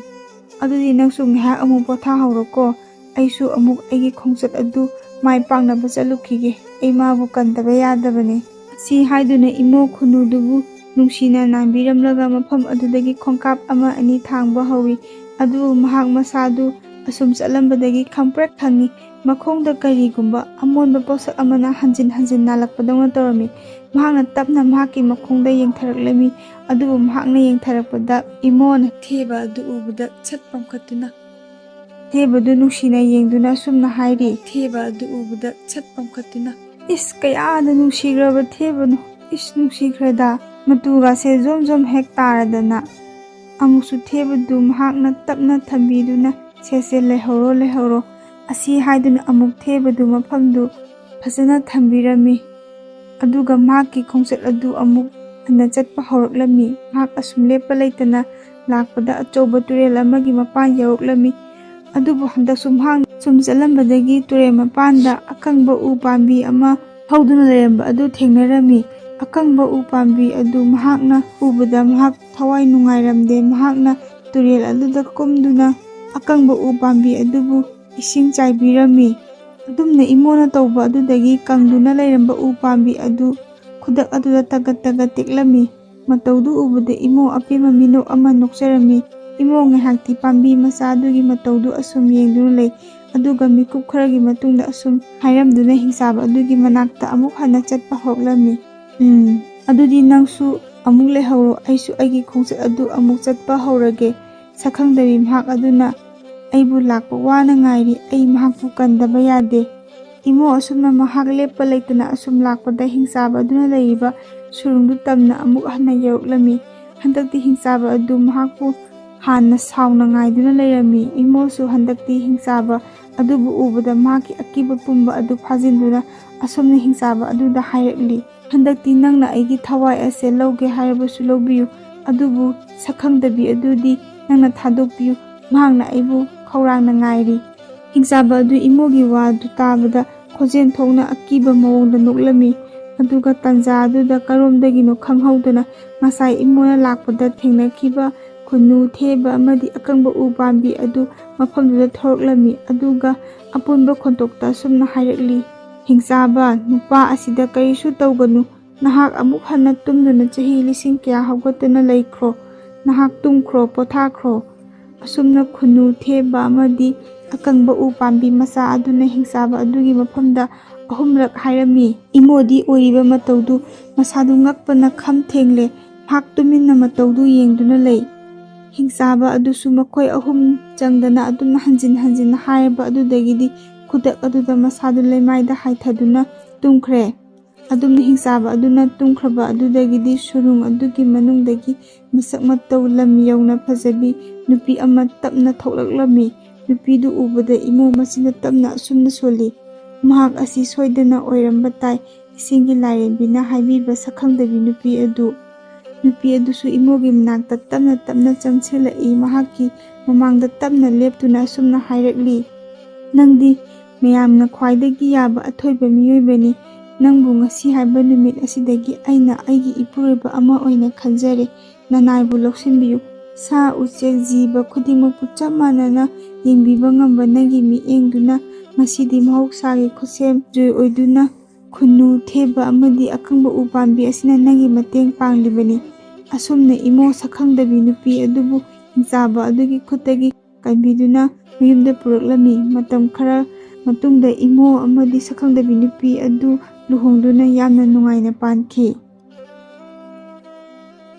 ꯑꯗꯨꯗꯤ ꯅꯪꯁꯨ ꯉꯥꯏꯍꯥꯛ ꯑꯃꯨꯛ ꯄꯣꯊꯥꯍꯧꯔꯣꯀꯣ꯫ ꯑꯩꯁꯨ ꯑꯃꯨꯛ ꯑꯩꯒꯤ ꯈꯣꯡꯆꯠ ꯑꯗꯨ ꯃꯥꯏ ꯄꯥꯛꯅꯕ ꯆꯠꯂꯨꯈꯤꯒꯦ꯫ ꯑꯩ ꯃꯥꯕꯨ ꯀꯟꯗꯕ ꯌꯥꯗꯕꯅꯤ"꯫ ꯑꯁꯤ ꯍꯥꯏꯗꯨꯅ ꯏꯃꯣ ꯈꯨꯟꯅꯨꯗꯨꯕꯨ ꯅꯨꯡꯁꯤꯅ ꯅꯥꯟꯕꯤꯔꯝꯂꯒ ꯃꯐꯝ ꯑꯗꯨꯗꯒꯤ ꯈꯣꯡꯀꯥꯞ ꯑꯃ ꯑꯅꯤ ꯊꯥꯡꯕ ꯍꯧꯏ꯫ ꯑꯗꯨꯕꯨ ꯃꯍꯥꯛ ꯃꯁꯥꯗꯨ ꯑꯁꯨꯝ ꯆꯠꯂꯝꯕꯗꯒꯤ ꯈꯪꯄ꯭ꯔꯦꯛ ꯈꯪꯏ꯫ ꯃꯈꯣꯡꯗ ꯀꯔꯤꯒꯨꯝꯕ ꯑꯃꯣꯟꯕ ꯄꯣꯠꯁꯛ ꯑꯃꯅ ꯍꯟꯖꯤꯟ ꯍꯟꯖꯤꯟ ꯅꯥꯜꯂꯛꯄꯗꯧꯅ ꯇꯧꯔꯝꯃꯤ꯫ ꯃꯍꯥꯛꯅ ꯇꯞꯅ ꯃꯍꯥꯛꯀꯤ ꯃꯈꯣꯡꯗ ꯌꯦꯡꯊꯔꯛꯂꯝꯃꯤ꯫ ꯑꯗꯨꯕꯨ ꯃꯍꯥꯛꯅ ꯌꯦꯡꯊꯔꯛꯄꯗ ꯏꯃꯣꯅ ꯊꯦꯕ ꯑꯗꯨ ꯎꯕꯗ ꯁꯠ ꯄꯝꯈꯠꯇꯨꯅ ꯊꯦꯕꯗꯨ ꯅꯨꯡꯁꯤꯅ ꯌꯦꯡꯗꯨꯅ ꯑꯁꯨꯝꯅ ꯍꯥꯏꯔꯤ꯫ ꯊꯦꯕ ꯑꯗꯨ ꯎꯕꯗ ꯁꯠ ꯄꯝꯈꯠꯇꯨꯅ, "ꯏꯁ, ꯀꯌꯥꯗ ꯅꯨꯡꯁꯤꯈ꯭ꯔꯕ ꯊꯦꯕꯅꯣ! ꯏꯁ, ꯅꯨꯡꯁꯤꯈ꯭ꯔꯦꯗ!" ꯃꯇꯨꯒꯥꯁꯦ ꯖꯣꯝ ꯖꯣꯝ ꯍꯦꯛ ꯇꯥꯔꯗꯅ ꯑꯃꯨꯛꯁꯨ ꯊꯦꯕꯗꯨ ꯃꯍꯥꯛꯅ ꯇꯞꯅ ꯊꯝꯕꯤꯗꯨꯅ, "ꯁꯦ, ꯁꯦ, ꯂꯩꯍꯧꯔꯣ, ꯂꯩꯍꯧꯔꯣ" ꯑꯁꯤ ꯍꯥꯏꯗꯨꯅ ꯑꯃꯨꯛ ꯊꯦꯕꯗꯨ ꯃꯐꯝꯗꯨ ꯐꯖꯅ ꯊꯝꯕꯤꯔꯝꯃꯤ꯫ ꯑꯗꯨꯒ ꯃꯍꯥꯛꯀꯤ ꯈꯣꯡꯆꯠ ꯑꯗꯨ ꯑꯃꯨꯛ ꯍꯟꯅ ꯆꯠꯄ ꯍꯧꯔꯛꯂꯝꯃꯤ꯫ ꯃꯍꯥꯛ ꯑꯁꯨꯝ ꯂꯦꯞꯄ ꯂꯩꯇꯅ ꯂꯥꯛꯄꯗ ꯑꯆꯧꯕ ꯇꯨꯔꯦꯜ ꯑꯃꯒꯤ ꯃꯄꯥꯟ ꯌꯧꯔꯛꯂꯝꯃꯤ꯫ ꯑꯗꯨꯕꯨ ꯍꯟꯗꯛꯁꯨ ꯃꯍꯥꯛ ꯁꯨꯝ ꯆꯠꯂꯝꯕꯗꯒꯤ ꯇꯨꯔꯦꯜ ꯃꯄꯥꯟꯗ ꯑꯀꯪꯕ ꯎ ꯄꯥꯝꯕꯤ ꯑꯃ ꯍꯧꯗꯨꯅ ꯂꯩꯔꯝꯕ ꯑꯗꯨ ꯊꯦꯡꯅꯔꯝꯃꯤ꯫ ꯑꯀꯪꯕ ꯎ ꯄꯥꯝꯕꯤ ꯑꯗꯨ ꯃꯍꯥꯛꯅ ꯎꯕꯗ ꯃꯍꯥꯛ ꯊꯋꯥꯏ ꯅꯨꯡꯉꯥꯏꯔꯝꯗꯦ꯫ ꯃꯍꯥꯛꯅ ꯇꯨꯔꯦꯜ ꯑꯗꯨꯗ ꯀꯨꯝꯗꯨꯅ ꯑꯀꯪꯕ ꯎ ꯄꯥꯝꯕꯤ ꯑꯗꯨꯕꯨ ꯏꯁꯤꯡ ꯆꯥꯏꯕꯤꯔꯝꯃꯤ꯫ ꯑꯗꯨꯝꯅ ꯏꯃꯣꯅ ꯇꯧꯕ ꯑꯗꯨꯗꯒꯤ ꯀꯪꯗꯨꯅ ꯂꯩꯔꯝꯕ ꯎ ꯄꯥꯝꯕꯤ ꯑꯗꯨ ꯈꯨꯗꯛ ꯑꯗꯨꯗ ꯇꯒꯠ ꯇꯒꯠ ꯇꯦꯛꯂꯝꯃꯤ꯫ ꯃꯇꯧꯗꯨ ꯎꯕꯗ ꯏꯃꯣ ꯑꯄꯦꯝꯕ ꯃꯤꯅꯣꯛ ꯑꯃ ꯅꯣꯛꯆꯔꯝꯃꯤ꯫ ꯏꯃꯣ ꯉꯥꯏꯍꯥꯛꯇꯤ ꯄꯥꯝꯕꯤ ꯃꯆꯥ ꯑꯗꯨꯒꯤ ꯃꯇꯧꯗꯨ ꯑꯁꯨꯝ ꯌꯦꯡꯗꯨꯅ ꯂꯩ꯫ ꯑꯗꯨ ꯑꯗꯨꯒ ꯃꯤꯀꯨꯞ ꯈꯔꯒꯤ ꯃꯇꯨꯡꯗ ꯑꯁꯨꯝ ꯍꯥꯏꯔꯝꯗꯨꯅ ꯍꯤꯡꯆꯥꯕ ꯑꯗꯨꯒꯤ ꯃꯅꯥꯛꯇ ꯑꯃꯨꯛ ꯍꯟꯅ ꯆꯠꯄ ꯍꯧꯔꯛꯂꯝꯃꯤ꯫ "ꯎꯝ, ꯑꯗꯨꯗꯤ ꯅꯪꯁꯨ ꯑꯃꯨꯛ ꯂꯩꯍꯧꯔꯣ, ꯑꯩꯁꯨ ꯑꯩꯒꯤ ꯈꯣꯡꯆꯠ ꯑꯗꯨ ꯑꯃꯨꯛ ꯆꯠꯄ ꯍꯧꯔꯒꯦ꯫ ꯁꯛꯈꯪꯗꯕꯤ ꯃꯍꯥꯛ ꯑꯗꯨꯅ ꯑꯩꯕꯨ ꯂꯥꯛꯄ ꯋꯥꯅ ꯉꯥꯏꯔꯤ, ꯑꯩ ꯃꯍꯥꯛꯄꯨ ꯀꯟꯗꯕ ꯌꯥꯗꯦ꯫" ꯏꯃꯣ ꯑꯁꯨꯝꯅ ꯃꯍꯥꯛ ꯂꯦꯞꯄ ꯂꯩꯇꯅ ꯑꯁꯨꯝ ꯂꯥꯛꯄꯗ ꯍꯤꯡꯆꯥꯕ ꯑꯗꯨꯅ ꯂꯩꯔꯤꯕ ꯁꯨꯔꯨꯡꯗꯨ ꯇꯝꯅ ꯑꯃꯨꯛ ꯍꯟꯅ ꯌꯧꯔꯛꯂꯝꯃꯤ꯫ ꯍꯟꯗꯛꯇꯤ ꯍꯤꯡꯆꯥꯕ ꯑꯗꯨ ꯃꯍꯥꯛꯄꯨ ꯍꯥꯟꯅ ꯁꯥꯎꯅ ꯉꯥꯏꯗꯨꯅ ꯂꯩꯔꯝꯃꯤ꯫ ꯏꯃꯣꯁꯨ ꯍꯟꯗꯛꯇꯤ ꯍꯤꯡꯆꯥꯕ ꯑꯗꯨꯕꯨ ꯎꯕꯗ ꯃꯍꯥꯛꯀꯤ ꯑꯀꯤꯕ ꯄꯨꯝꯕ ꯑꯗꯨ ꯐꯥꯖꯤꯟꯗꯨꯅ ꯑꯁꯨꯝꯅ ꯍꯤꯡꯆꯥꯕ ꯑꯗꯨꯗ ꯍꯥꯏꯔꯛꯂꯤ, "ꯍꯟꯗꯛꯇꯤ ꯅꯪꯅ ꯑꯩꯒꯤ ꯊꯋꯥꯏ ꯑꯁꯦ ꯂꯧꯒꯦ ꯍꯥꯏꯔꯕꯁꯨ ꯂꯧꯕꯤꯌꯨ, ꯑꯗꯨꯕꯨ ꯁꯛꯈꯪꯗꯕꯤ ꯑꯗꯨꯗꯤ ꯅꯪꯅ ꯊꯥꯗꯣꯛꯄꯤꯌꯨ, ꯃꯍꯥꯛꯅ ꯑꯩꯕꯨ ꯈꯧꯔꯥꯡꯅ ꯉꯥꯏꯔꯤ꯫" ꯍꯤꯡꯆꯥꯕ ꯑꯗꯨ ꯏꯃꯣꯒꯤ ꯋꯥ ꯑꯗꯨ ꯇꯥꯕꯗ ꯈꯣꯟꯖꯦꯜ ꯊꯣꯛꯅ ꯑꯀꯤꯕ ꯃꯑꯣꯡꯗ ꯅꯣꯛꯂꯝꯃꯤ꯫ ꯑꯗꯨꯒ ꯇꯥꯟꯖꯥ ꯑꯗꯨꯗ ꯀꯔꯣꯝꯗꯒꯤꯅꯣ ꯈꯪꯍꯧꯗꯅ ꯉꯁꯥꯏ ꯏꯃꯣꯅ ꯂꯥꯛꯄꯗ ꯊꯦꯡꯅꯈꯤꯕ ꯈꯨꯟꯅꯨ, ꯊꯦꯕ ꯑꯃꯗꯤ ꯑꯀꯪꯕ ꯎ ꯄꯥꯝꯕꯤ ꯑꯗꯨ ꯃꯐꯝꯗꯨꯗ ꯊꯣꯔꯛꯂꯝꯃꯤ꯫ ꯑꯗꯨꯒ ꯑꯄꯨꯟꯕ ꯈꯣꯟꯊꯣꯛꯇ ꯑꯁꯨꯝꯅ ꯍꯥꯏꯔꯛꯂꯤ, "ꯍꯤꯡꯆꯥꯕ, ꯅꯨꯄꯥ ꯑꯁꯤꯗ ꯀꯔꯤꯁꯨ ꯇꯧꯒꯅꯨ꯫ ꯅꯍꯥꯛ ꯑꯃꯨꯛ ꯍꯟꯅ ꯇꯨꯝꯗꯨꯅ ꯆꯍꯤ ꯂꯤꯁꯤꯡ ꯀꯌꯥ ꯍꯧꯒꯠꯇꯨꯅ ꯂꯩꯈ꯭ꯔꯣ꯫ ꯅꯍꯥꯛ ꯇꯨꯝꯈ꯭ꯔꯣ, ꯄꯣꯊꯥꯈ꯭ꯔꯣ꯫" ꯑꯁꯨꯝꯅ ꯈꯨꯟꯅꯨ, ꯊꯦꯕ ꯑꯃꯗꯤ ꯑꯀꯪꯕ ꯎ ꯄꯥꯝꯕꯤ ꯃꯆꯥ ꯑꯗꯨꯅ ꯍꯤꯡꯆꯥꯕ ꯑꯗꯨꯒꯤ ꯃꯐꯝꯗ ꯑꯍꯨꯝꯂꯛ ꯍꯥꯏꯔꯝꯃꯤ꯫ ꯏꯃꯣꯗꯤ ꯑꯣꯏꯔꯤꯕ ꯃꯇꯧꯗꯨ ꯃꯁꯥꯗꯨ ꯉꯛꯄꯅ ꯈꯝ ꯊꯦꯡꯂꯦ꯫ ꯃꯍꯥꯛ ꯇꯨꯃꯤꯟꯅ ꯃꯇꯧꯗꯨ ꯌꯦꯡꯗꯨꯅ ꯂꯩ꯫ ꯍꯤꯡꯆꯥꯕ ꯑꯗꯨꯁꯨ ꯃꯈꯣꯏ ꯑꯍꯨꯝ ꯆꯪꯗꯅ ꯑꯗꯨꯝꯅ ꯍꯟꯖꯤꯟ ꯍꯟꯖꯤꯟ ꯍꯥꯏꯔꯕ ꯑꯗꯨꯗꯒꯤꯗꯤ ꯈꯨꯗꯛ ꯑꯗꯨꯗ ꯃꯁꯥꯗꯨ ꯂꯩꯃꯥꯏꯗ ꯍꯥꯏꯊꯗꯨꯅ ꯇꯨꯝꯈ꯭ꯔꯦ꯫ ꯑꯗꯨꯝꯅ ꯍꯤꯡꯆꯥꯕ ꯑꯗꯨꯅ ꯇꯨꯝꯈ꯭ꯔꯕ ꯑꯗꯨꯗꯒꯤꯗꯤ ꯁꯨꯔꯨꯡ ꯑꯗꯨꯒꯤ ꯃꯅꯨꯡꯗꯒꯤ ꯃꯁꯛ ꯃꯇꯧ ꯂꯝ ꯌꯧꯅ ꯐꯖꯕꯤ ꯅꯨꯄꯤ ꯑꯃ ꯇꯞꯅ ꯊꯣꯛꯂꯛꯂꯝꯃꯤ꯫ ꯅꯨꯄꯤꯗꯨ ꯎꯕꯗ ꯏꯃꯣ ꯃꯆꯤꯟꯗ ꯇꯞꯅ ꯑꯁꯨꯝꯅ ꯁꯣꯜꯂꯤ, "ꯃꯍꯥꯛ ꯑꯁꯤ ꯁꯣꯏꯗꯅ ꯑꯣꯏꯔꯝꯕ ꯇꯥꯏ, ꯏꯁꯤꯡꯒꯤ ꯂꯥꯏꯔꯦꯝꯕꯤꯅ ꯍꯥꯏꯕꯤꯕ ꯁꯛꯈꯪꯗꯕꯤ ꯅꯨꯄꯤ ꯑꯗꯨ꯫" ꯅꯨꯄꯤ ꯑꯗꯨꯁꯨ ꯏꯃꯣꯒꯤ ꯃꯅꯥꯛꯇ ꯇꯞꯅ ꯇꯞꯅ ꯆꯪꯁꯤꯜꯂꯛꯏ꯫ ꯃꯍꯥꯛꯀꯤ ꯃꯃꯥꯡꯗ ꯇꯞꯅ ꯂꯦꯞꯇꯨꯅ ꯑꯁꯨꯝꯅ ꯍꯥꯏꯔꯛꯂꯤ, "ꯅꯪꯗꯤ ꯃꯌꯥꯝꯅ ꯈ꯭ꯋꯥꯏꯗꯒꯤ ꯌꯥꯕ ꯑꯊꯣꯏꯕ ꯃꯤꯑꯣꯏꯕꯅꯤ꯫ ꯅꯪꯕꯨ ꯉꯁꯤ ꯍꯥꯏꯕ ꯅꯨꯃꯤꯠ ꯑꯁꯤꯗꯒꯤ ꯑꯩꯅ ꯑꯩꯒꯤ ꯏꯄꯨꯔꯣꯏꯕ ꯑꯃ ꯑꯣꯏꯅ ꯈꯟꯖꯔꯦ꯫ ꯅꯅꯥꯏꯕꯨ ꯂꯧꯁꯤꯟꯕꯤꯌꯨ꯫ ꯁꯥ ꯎꯆꯦꯛ ꯖꯤꯕ ꯈꯨꯗꯤꯡꯃꯛꯄꯨ ꯆꯞ ꯃꯥꯟꯅꯅ ꯌꯦꯡꯕꯤꯕ ꯉꯝꯕ ꯅꯪꯒꯤ ꯃꯤꯠꯌꯦꯡꯗꯨꯅ ꯉꯁꯤꯗꯤ ꯃꯍꯧꯁꯥꯒꯤ ꯈꯨꯠꯁꯦꯝ ꯖꯣꯏ ꯑꯣꯏꯗꯨꯅ ꯈꯨꯟꯅꯨ, ꯊꯦꯕ ꯑꯃꯗꯤ ꯑꯀꯪꯕ ꯎ ꯄꯥꯝꯕꯤ ꯑꯁꯤꯅ ꯅꯪꯒꯤ ꯃꯇꯦꯡ ꯄꯥꯡꯂꯤꯕꯅꯤ꯫" ꯑꯁꯨꯝꯅ ꯏꯃꯣ ꯁꯛꯈꯪꯗꯕꯤ ꯅꯨꯄꯤ ꯑꯗꯨꯕꯨ ꯍꯤꯡꯆꯥꯕ ꯑꯗꯨꯒꯤ ꯈꯨꯠꯇꯒꯤ ꯀꯟꯕꯤꯗꯨꯅ ꯃꯌꯨꯝꯗ ꯄꯨꯔꯛꯂꯝꯃꯤ꯫ ꯃꯇꯝ ꯈꯔ ꯃꯇꯨꯡꯗ ꯏꯃꯣ ꯑꯃꯗꯤ ꯁꯛꯈꯪꯗꯕꯤ ꯅꯨꯄꯤ ꯑꯗꯨ ꯂꯨꯍꯣꯡꯗꯨꯅ ꯌꯥꯝꯅ ꯅꯨꯡꯉꯥꯏꯅ ꯄꯥꯟꯈꯤ꯫